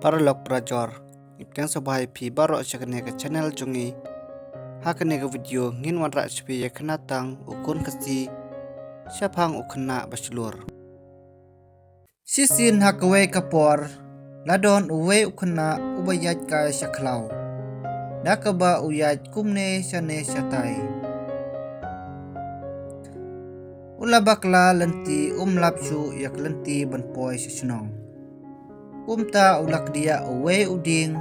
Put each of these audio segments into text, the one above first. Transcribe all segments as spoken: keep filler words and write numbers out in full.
Paralok parajor, ngi pdiang sngewbha ïa phi baroh sha kane ka channel jong ngi. Ha kane ka video ngin wanrah sha phi ïa ka khynnah tang U Khun Khasi shaphang u khynnah ba shlur. Shisien ha kawei ka por, la don uwei u khynnah uba ïaid kai sha khlaw, da kaba u ïaid kumne shane shatai. U la bakla lynti, um lap shuh ïa ka lynti ban poi sha shnong. Kumta u la kdiah uwei u dieng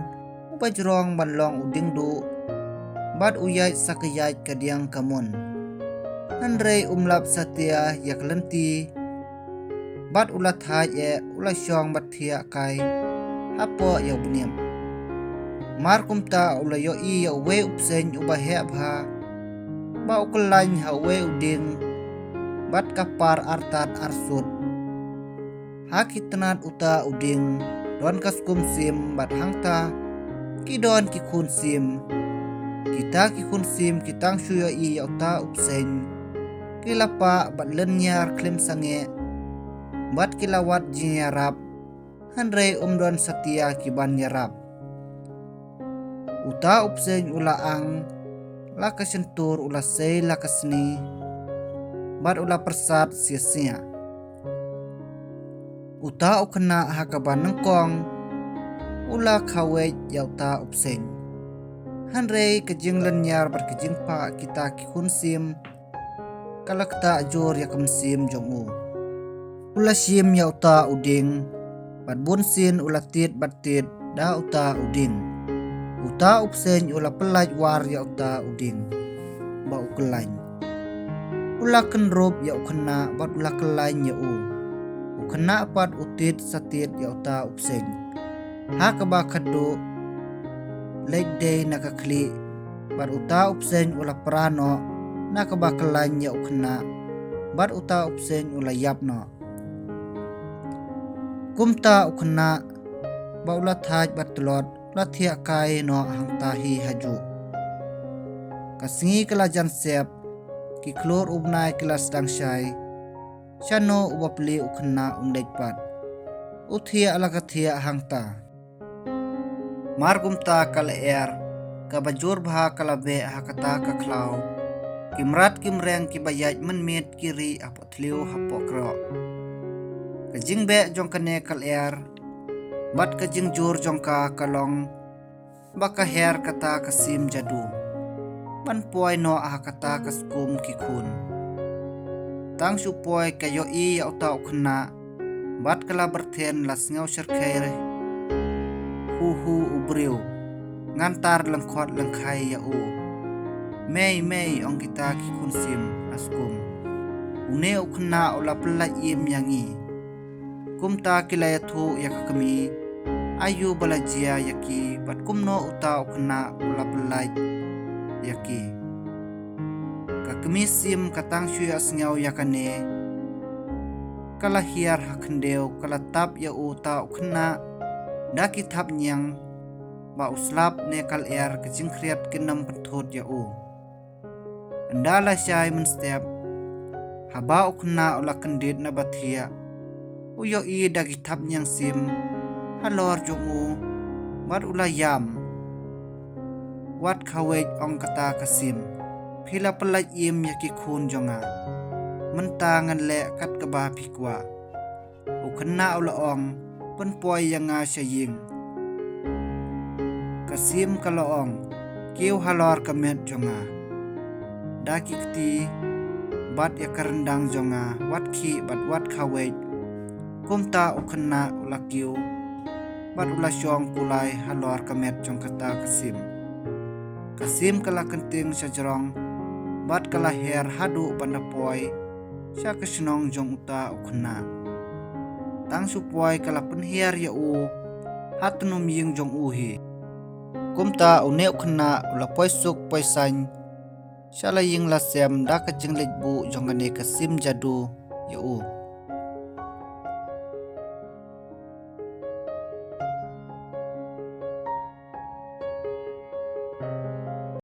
uba jrong ban long u dieng duh, bad u ïaid sa ka ïaid ka diang ka mun. Hynrei um lap satia ïa ka lynti, bad u la thait eh, u la shong bad thiah kai hapoh ïa u bniap. Mar kumta u la ïohi ïa uwei u bseiñ uba heh bha, ba u kyllain ha uwei u dieng, bad ka par artat arsut. Ha ki tnat uta u dieng don ka skum sim, bad hangta ki don ki khun sim. Kita ki khun sim ki tang shu ïohi ïa uta u bseiñ, ki la pah bad lynñiar khlem sangeh, bad ki la wad jingïarap, hynrei um don satia ki ban ïarap. Uta u bseiñ u la ang la ka shyntur, u la sei la ka sni, bad u la pyrsad sia sia. Uta u khynnah ha kaba nyngkong u la khaweit ïa uta u bseiñ. Hynrei ka jinglynñiar bad ka jingpah kita ki khun sim ka la ktah jur ïa ka mynsiem jong u. U la shim ïa uta u dieng, bad bunsien u la tied bad tied da uta u dieng. Uta u bseiñ u la pyllait war ïa uta u dieng ba u kyllain. U la kynrup ïa u khynnah bad u la kyllain ïa u. U khynnah pat u tied sa tied ïa uta u bseiñ. Ha kaba khadduh leit dei na ka khlieh, bad uta u bseiñ u la pra noh na kaba kyllain ïa u khynnah, bad uta u bseiñ u la ïap noh. Kumta u khynnah ba u la thait bad tlot u la thiah kai noh hangta hi hajuh. Ka sngi ka la jan sep, ki khlur u bnai ki la sdang shai. Shano u bapli u khynnah un leit pat? U thiah la ka thiah hangta. Mar kumta ka lyer kaba jur bha ka la beh ha kata ka khlaw. Ki mrad ki mreng kiba ïaid mynmiet ki rieh hapoh thliew hapoh kroh. Ka jingbeh jong kane ka lyer bad ka jingjur jong ka ka long ba ka her kata ka sim jadu ban poi noh ha kata ka skum ki khun. Tang shu poi ka ïohi ïa uta u khynnah bad ka la byrthen la sngew shyrkhei hu hu u briew, ngan tar lyngkhot lyngkhai ïa u. Mei mei, ong kita ki khun sim ha skum. Une u khynnah u la pyllait im ïa ngi. Kumta ki la ïathuh ïa ka kmie aïu ba la jia ïa ki bad kumno uta u khynnah u la pyllait ïa ki. Ka kmie sim ka tang shu ïohsngew ïa kane, ka la hiar ha khyndew, ka la tap ïa uta u khynnah da ki thapniang ba u slap ne ka lyer, ka jingkhriat kin ym pynthut ïa u. Ynda la shai mynstep, haba u khynnah u la kyndit na ba thiah, u ïohi da ki thapniang sim halor jong u bad u la ïam. Wat khaweit, ong kata ka sim, phi la pyllait im ïa ki khun jong nga. Mynta ngan leh kat kaba phi kwah. U khynnah u la ong, pynpoi ïa nga sha ïing. Ka sim ka la ong, kiew halor ka met jong nga da ki kti bad ïa ka ryndang jong nga, wat khih bad wat khaweit. Kumta u khynnah u la kiew bad u la shong kulai halor ka met jong kata ka sim. Ka sim ka la kynting sha jrong bad ka la her haduh ban da poi sha ka shnong jong uta u khynnah. Tang shu poi ka la pynhiar ïa u ha tnum ïing jong u hi. Kumta une u khynnah u la poi suk poi saiñ sha la ïing la sem da ka jingleit buh jong kane ka sim jadu ïa u.